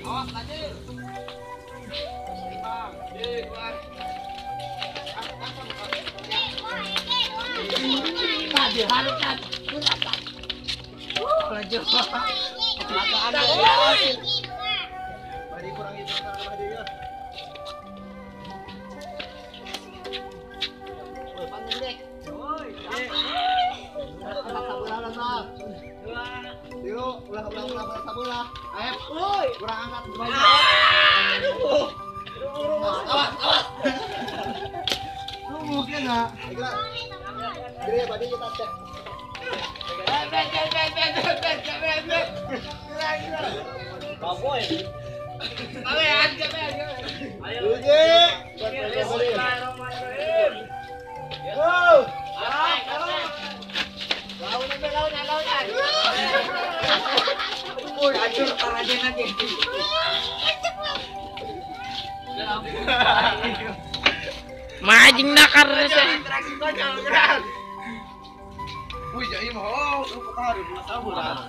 Awas tajil. Bang, keluar. Tadi harus kan. Lanjut. Mari kurang itu sama dia. Oi, panggil dek. Oi. Dua. Ulah sabola. Ayo, oi, kurang angkat. Aduh. Awas, awas. Lu mungkin enggak? Jadi ya, tadi kita cek. Baboy. Ayo. Go. Lawan. Woi, hancur parade nanti. Majing nakar sa. Wih, jadi mau lu karo sabura.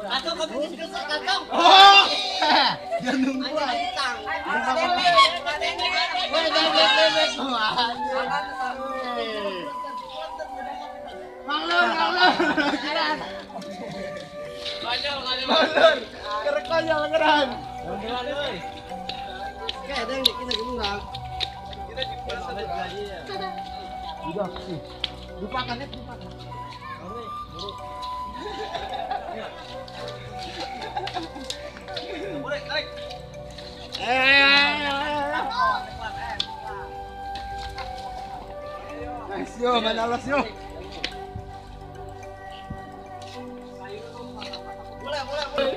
Atau kami bisa kakak. Oh, jangan nunggu. Manglur, kerekonyol keran. Kayak ada yang bikin lagi murah. Kita udah sih. Lupakan ya, lupakan. Boleh, tarik. Nice yo, manalas yo. Boleh, boleh, boleh.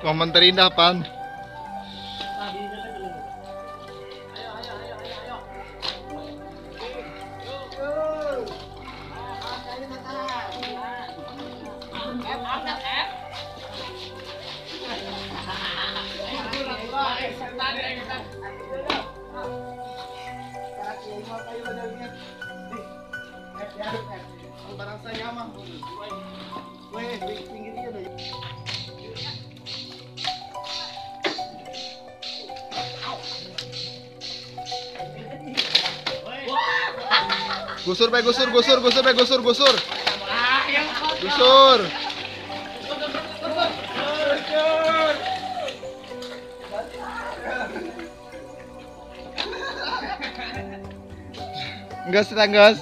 Momen terindah, Pan. Gusur, pe, gusur, gusur, gusur, pe, gusur, gusur. Gusur. Gas, gas.